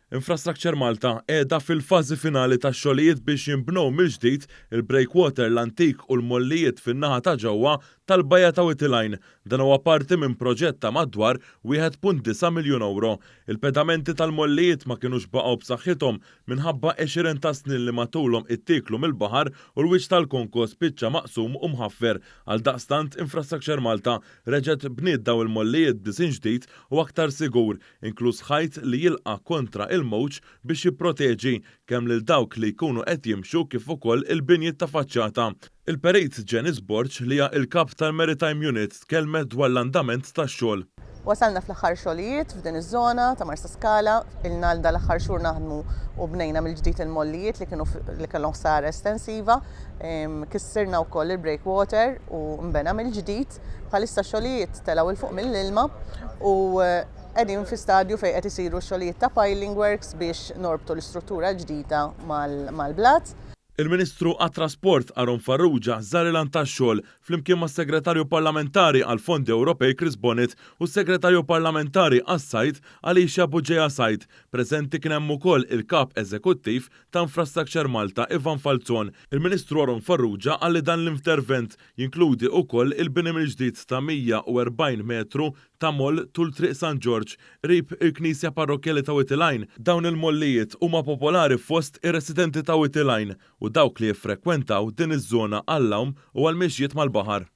Infrastructure Malta qiegħda fil-fażi finali tax-xogħlijiet biex jinbnew mill-ġdid il-breakwater l-antik u l-mollijiet fin-naħa ta' ġewwa tal-bajja ta' Wied il-Għajn. Dan huwa parti minn proġett ta' madwar 1.9 miljun ewro. Il-pedamenti tal-mollijiet ma kinux baqgħu b'saħħithom minħabba għexieren ta' snin li matulhom ittieklu mill-baħar u l-wiċċ tal-konko spiċċa maqsum u mħaffer. Għaldaqstant, Infrastructure Malta reġgħet bniet dawn il-mollijiet b'disinn ġdid u aktar sigur inkluż ħajt li jilqa' kontra il-mewġ biex jipproteġi kemm lil dawk li jkunu qed jimxu kif ukoll il-binjiet ta' faċċata. Il-Perit Janice Borg li hija l-Kap tal-Maritime Unit tkellmet dwar l-andament tax-xogħol. Wasalna fl-aħħar xogħlijiet f'din iż-żona ta' Marsaskala. Ilna għal dal-aħħar xhur naħdmu u bnejna mill-ġdid il-mollijiet li kienu li kellhom ħsara estensiva. Kissirna wkoll il-breakwater u nbena mill-ġdid. Bħalissa x-xogħlijiet telgħu 'l fuq mill-ilma u qegħdin fi stadju fejn qed isiru x-xogħlijiet ta' piling works biex norbtu l-istruttura l-ġdida mal-blat. Il-Ministru għat-Trasport Aaron Farrugia żar il-għan tax-xogħol flimkien mas-Segretarju Parlamentari għall-Fondi Ewropej Chris Bonett u s-Segretarju Parlamentari għas-Sajd Alicia Bugeja Said. Preżenti kien hemm ukoll il-Kap Eżekuttiv ta' Infrastructure Malta Ivan Falzon. Il-Ministru Aaron Farrugia qal li dan l-intervent jinkludi ukoll il-bini mill-ġdid ta' 140 metru ta' moll tul Triq San Ġorġ, qrib il-Knisja Parrokkjali ta' Wied il-Għajn. Dawn il-mollijiet huma popolari fost ir-residenti ta' Wied il-Għajn u dawk li jiffrekwentaw din iż-żona għall-għawm u għall-mixjiet mal-baħar.